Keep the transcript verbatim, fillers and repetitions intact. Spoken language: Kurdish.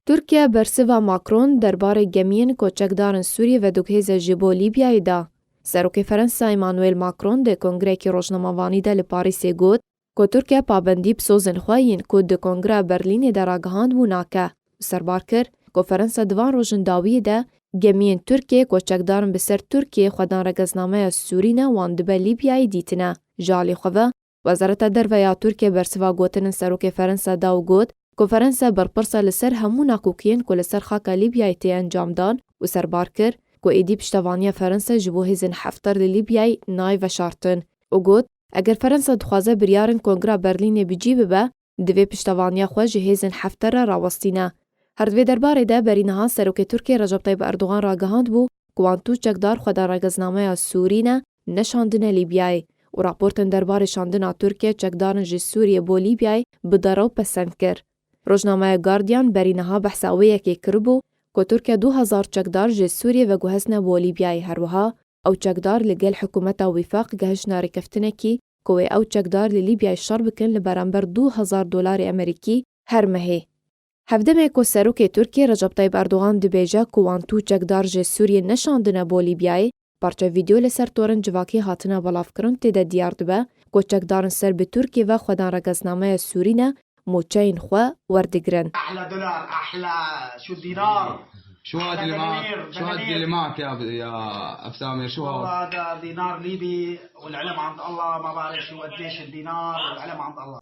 Tirkiye bersiva Macron derbarê gemiyên ku çekdarên Sûriyê vediguhêze ji bo Lîbyayê da. Serokê Ferensa Emmanuel Macron di kongreyekî rojnamevanî de li Parîsê got ku Tirkiye pabendî bi sozên xwe yên ku di Kongra Berlînê de ragihandbû nake û serbar kir ku Ferensa di van rojên dawiyê de gemiyên Tirkiyê ku çekdarin bi ser Tirkiyê xwedan regeznameya Sûrî ne wan dibe Lîbyayê dîtine. Ji alî xwe ve, Wezareta Derve ya Tirkiyê bersiva gotinên Serokê Ferensa da û got ku Ferensa berpirsa li ser hemû nakokiyên ku li ser xaka Lîbyayê tê encamdan û serbar kir ku êdî piştevaniya Ferensa ji bo hêzên Hefter li Lîbyayê nayê veşartin û got, eger Ferensa dixwaze biryarên Kongra Berlînê bi cî bibe, divê piştevaniya xwe ji hêzên Hefter re rawestîne. Her di vê derbarê de berî niha Serokê Tirkiyê Recep Tayyip Erdogan ragihandbû ku wan tu çekdar xwedan regeznameya Sûrî ne neşandine Lîbyayê û raportên derbarê şandina Tirkiye çekdarin ji Sûriyê bo Lîbyayê bi derew pesend kir. Rojnameya Guardian berî niha behsa wê yekê kiribû ku Tirkiye du hezar çekdar ji Sûriyê veguheztine bo Lîbyayê, her wiha ew çekdar li gel hikûmeta Wîfaq gehiştine rêkeftinekî ku wê ew çekdar li Lîbyayê şer bikin li beramber du hezar dolarê Amerîkî her mehê. Hevdemê ku Serokê Tirkiyê Recep Tayyip Erdogan dibêje ku wan tu çekdar ji Sûriyê neşandine bo Lîbyayê, parçe vîdeo li ser torên civakî hatine belavkirin, tê de diyar dibe ku çekdarên ser bi Tirkiyê ve xwedan regeznameya Sûrî ne, mûçeyên xwe werdigrin. احلى دولار، احلى شو الدينار. شو هاد اللي معك؟ شو هاد اللي معك يا ب- يا ابو سامر؟ شو هاد؟ والله هذا دينار ليبي، والعلم عند الله، ما بعرف شو قديش الدينار، والعلم عند الله.